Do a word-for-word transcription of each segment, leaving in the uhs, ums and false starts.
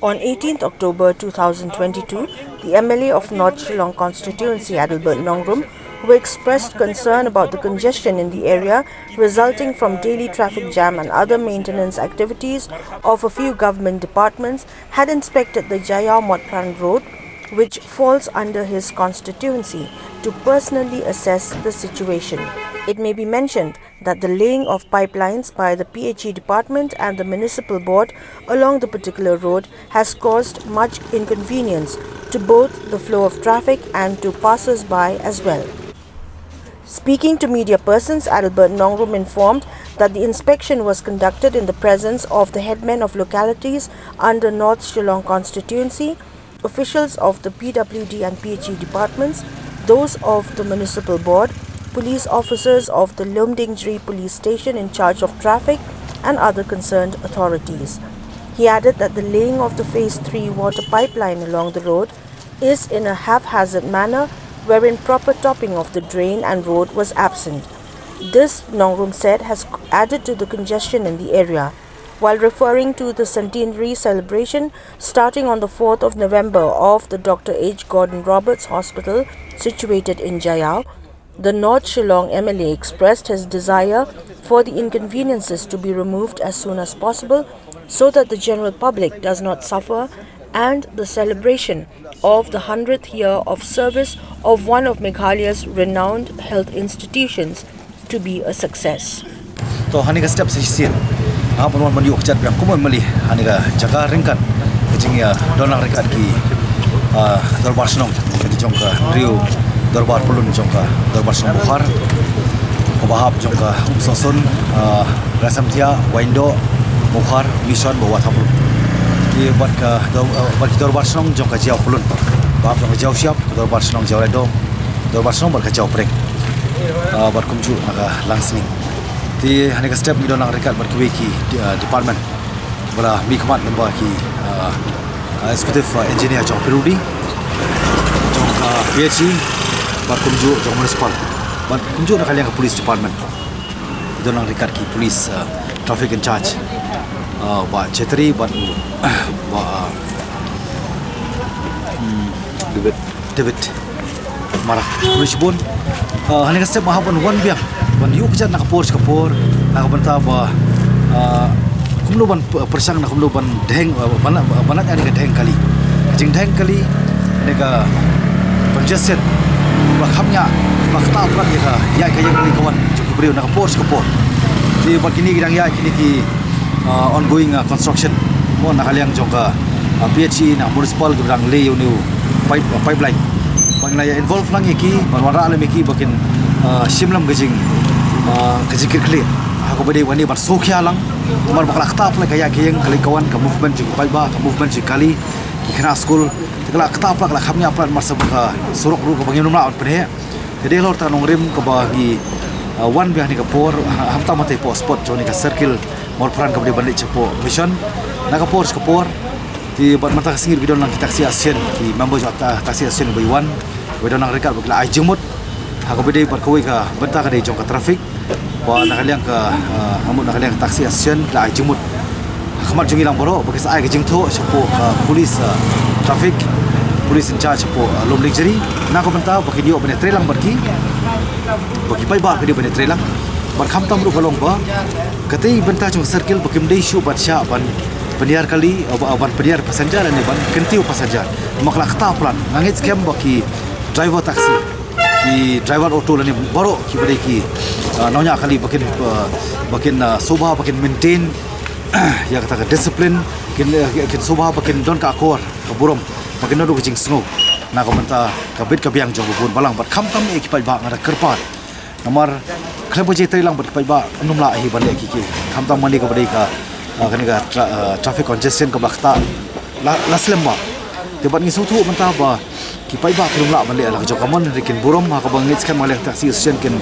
On eighteenth October two thousand twenty-two, the M L A of North Shillong constituency, Adelbert Nongrum, who expressed concern about the congestion in the area resulting from daily traffic jam and other maintenance activities of a few government departments, had inspected the Jaiaw Motphran road, which falls under his constituency, to personally assess the situation. It may be mentioned that the laying of pipelines by the P H E department and the municipal board along the particular road has caused much inconvenience to both the flow of traffic and to passers-by as well. Speaking to media persons, Adelbert Nongrum informed that the inspection was conducted in the presence of the headmen of localities under North Shillong constituency, officials of the P W D and P H E departments, those of the municipal board, police officers of the Lumdiengjri police station in charge of traffic, and other concerned authorities. He added that the laying of the phase three water pipeline along the road is in a haphazard manner, wherein proper topping of the drain and road was absent. This, Nongrum said, has added to the congestion in the area. While referring to the centenary celebration starting on the fourth of November of the Doctor H Gordon Roberts Hospital situated in Jaiaw, the North Shillong M L A expressed his desire for the inconveniences to be removed as soon as possible so that the general public does not suffer and the celebration of the hundredth year of service of one of Meghalaya's renowned health institutions to be a success. To hani ka step shisien nga hap ban wan ban ïuh kjat biang kum u M L A hani ka jaka ryngkat ka jingïadon lang ryngkat ki, ah, dorbar shnong, ka jong ka hynriew dorbar pyllun jong ka dorbar shnong Mawkhar, kaba hap jong ka Umsohsun, ah, Raisamthiah, Waindoh, Mawkhar, Mission bad Wahthapur. Ki bad ka dor-, ah, bad ki dorbar shnong jong ka Jaiaw pyllun, ba hap jong ka Jaiaw shyiap, ka dorbar shnong Jaiaw raidong, dorbar shnong bad ka Jaiaw pyrshah, ah, bad kumjuh na ka Langsning. Te hani ka step ngi don lang ryngkat bad kiwei ki, ah, department ba la mihkhmat lyngba ki, ah, ah, executive, ah, engineer jong P W D, jong ka P H E, bad kumjuh jong municipal, bad kumjuh na ka liang ka police department. Ngi don lang ryngkat ki police, ah, traffic in charge, ah, Bah Chetri bad u, Bah, ah, hmm, David. David Marak. Khublei shibun. Ah, hani ka step nga hap ban wan biang ban ïuh kjat na ka por sha ka por, na ka bynta ba, ah, kumno ban p-, pyrshang, na kumno ban dheng, ah, ban, ban lait ïa kane ka dheng kali. Ka jingdheng kali, kane ka congestion ba kham ïa, ba ktah palat ïa ka ïaid ka ïeng kali ka wan jong ki briew na ka por sha ka por. Te bad kine ki dang ïaid kine ki, ah, ongoing, ah, construction mo na ka liang jong ka, ah, P H E, na municipal, kiba dang leh ïa une u pipe, ah, pipeline. Ba ngin ïa involve lang ïa ki, ban wanrah lem ïa ki ba kin, ah, shim lem ka jing, ah, ka jingkitkhlieh ha kaba dei ban ïa ban sngewkhia lang. Namar ba ka la ktah palat ka ïaid ka ïeng kali ka wan, ka movement jong ki paidbah, ka movement jong ki kali, ki khynnah skul, te ka la ktah palat, ka la kham ïa palat, namar sa ba ka surok ruh kaba ngim nym lah ban pynheh. Te dei halor kata ka nongrim kaba ngi, ah, wan biang ha kane ka por, ha, khamtam hangtei hapoh spot jong kane ka circle Mawphran kaba dei ban leit shapoh Mission na ka por sha ka por. Te bad mynta ka sngi ruh ki don lang ki taxi association, ki member jong ka taxi association ba wan, ba don lang ryngkat ba ki la ai jingmut ha kaba dei bad kawei ka bynta ka dei jong ka traffic. Ba na ka liang ka, ah, nga mut na ka liang ka taxi association ki la ai jingmut ha khmat jong ngi lang baroh ba ki sa ai ka jingthoh shapoh ka police, ah, traffic, police in charge shapoh, ah, Lumdiengjri, na ka bynta ba kin ïoh ban ïatrei lang bad ki, ba ki paidbah kin ïoh ban ïatrei lang. Bad khamtam ruh ka long ba katei bynta jong ka circle ba kim dei shuh ban shah ban pynïar kali, ah, ba, ban pynïar passenger ne ban kyntiew passenger. Namar ka la ktah palat, nga ngeit skhem ba ki driver taxi, ki driver auto lane baroh kiba dei ki, ah, nongñiah kali ba kin, ah, ba kin, ah, sngewbha ba kin maintain ïa kata ka discipline, kin, ah, kin sngewbha ba kin don ka akor ka burom, ba kin don ka jingsngew na ka bynta ka bit ka biang jong ba bun balang. Bad khamtam eh ki paidbah, nga da kyrpad, namar khlem ka jingïatrei lang bad ki paidbah, ngim lah hi ban leh kiei kiei. Khamtam mane kaba dei ka, ah, kane ka tra-, ah, traffic congestion kaba la ktah la, la slem bha. Te bad ngi sngewthuh mynta ba ki paidbah kim lah ban leh la ka jong ka mon, hynrei kin burom ha kaba ngi ngeit skhem ba ka liang taxi association kin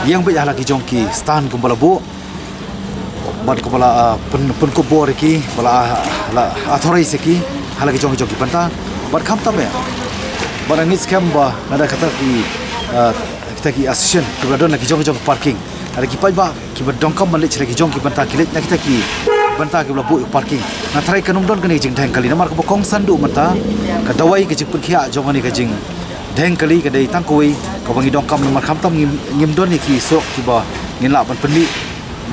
ïeng beit ha la ki jong ki stand kumba la buh. Bad kumba la, ah, pyn, pynkup bor ïa ki, ba la, ah, la authorize ïa ki ha la ki jong ki jong ki bynta. Bad khamtam eh, bad ngi ngeit skhem ba lada kata ki, ah, kita ki association kiba la don la ki jong ki jong ki parking, lada ki paidbah kiba donkam ban leit sha la ki jong ki bynta ki leit na kita ki bynta kiba la buh parking, Nga tharai kan ym don kane ka jingdheng kali namar kaba kongsan duh mynta ka dawai ka jingpynkhiah jong kane ka jingdheng kali ka dei tang kawei kaba ngi donkam namar khamtam ngim, ngim don ïa ki surok kiba ngin lah ban pynmih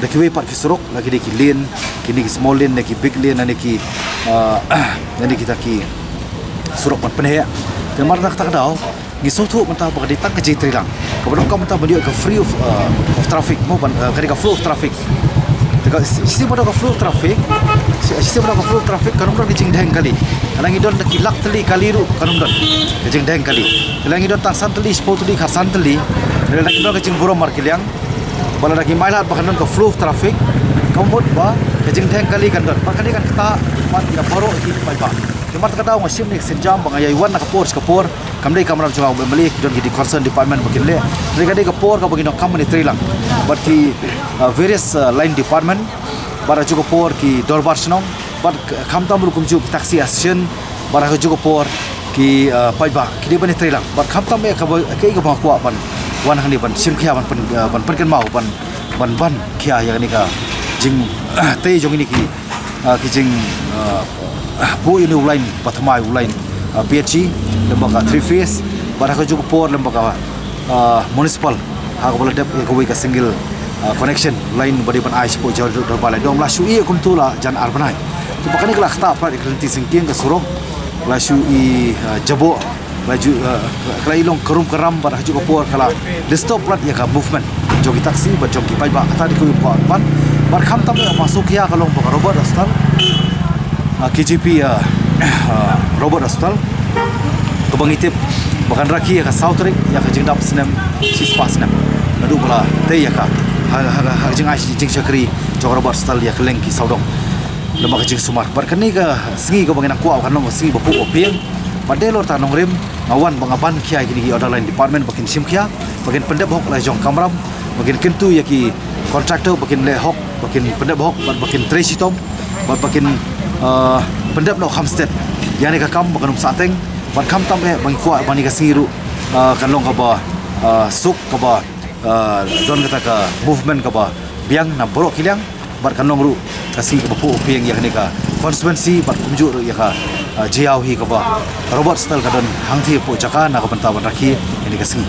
da kiwei pat ki surok, la ki dei ki lane, kine ki small lane ne ki big lane ne ki, ah, ne kita ki surok ban pynheh. Te namar kata ka daw ngi sngewthuh mynta ba ka dei tang ka jingtreilang kaba donkam mynta ban ïoh ka free of, uh, of traffic mo ban, uh, ka dei ka flow of traffic. Te ka shisien ba don ka flow of traffic, shisien ba don ka flow of traffic kan ym don ka jingdheng kali. Lada ngi don da ki lak tylli kali ruh kan ym don ka jingdheng kali. Lada ngi don tang san tylli, shiphew tylli, khatsan tylli, lada ngi don ka jingburom markylliang ba lada ki mailat ba kan don ka flow of traffic, ka mut ba ka jingdheng kali kan don. Ba kane kan ktah ban ïa baroh ki paidbah. Te namar kata ka daw nga shim ne ka sienjam ba nga ïai wan na ka por sha ka por. Kam dei kamram jong nga u M L A, ki don ki dei concern department ba kin leh. Te ka dei ka por kaba ngi donkam ban ïatreilang bad ki, uh, various, uh, line department bad ha kajuh ka por ki dorbar shnong bad khamtam ruh kumjuh ki taxi association bad ha kajuh ka por ki, uh, paidbah ki dei ban ïatreilang bad khamtam eh kaba, kaei kaba nga kwah ban wan hangne ban shim khia ban pyn, uh, ban pynkynmaw ban, ban ban khia ïa kane ka jingtei jong kine ki, uh, ki jing, uh, buh ïa une u line ba thymmai, u line, uh, P H E, lem bad ka three phase bad ha kajuh ka por lem bad ka, uh, municipal ha kaba la dep ïa kawei ka single, uh, connection line ba dei ban ai shapoh Jowai Dorbar Laitdom. La shu ïeh kumto la jan ar bnai. Te ba kane ka la ktah pat ïa ka lynti syngkien ka surok, la shu ïeh, uh, jaboh, la ju, uh, ka la ïeh long ka rum ka ram bad ha kajuh ka por ka la disturb pat ïa ka movement jong ki taxi bad jong ki paidbah. Kata dei kawei ka ban bad khamtam eh ba sngewkhia ka long ba ka Robert Hospital, uh, K J P, uh, uh, Robert Hospital kaba ngi tip ba kan rakhe ïa ka saw tarik ïa ka jingdap snem shispah snem naduh ba la tei ïa ka ha, ha, ha ka jingai jingshakri jong ka Robert Hospital ïa ka liang ki sawdong. Namar ka jingsumar bad kane ka sngi kaba ngi nang kwah kan long ka sngi ba phuh ba phieng. Bad dei lor ta nongrim nga wan ba nga ban khia ïa kine ki other line department ba kin shim khia, ba kin pyndep hok la jong kamram, ba kin kyntu ïa ki contractor ba kin leh hok, ba kin pyndep hok bad ba kin trei shitom bad ba kin, uh, pyndep noh kham stet ïa kane ka kam ba kan ym sahteng. Bad khamtam eh ba ngi kwah ba kane ka sngi ruh, uh, kan long kaba, uh, suk kaba, uh, don kata ka movement kaba biang na baroh ki liang bad kan long ruh ka sngi kaba phuh phieng ïa kane ka constituency bad kumjuh ruh ïa ka, uh, jingïaw hi kaba Robert Hospital ka don hangtei hapoh jaka na ka bynta ban rakhe ïa kane ka sngi.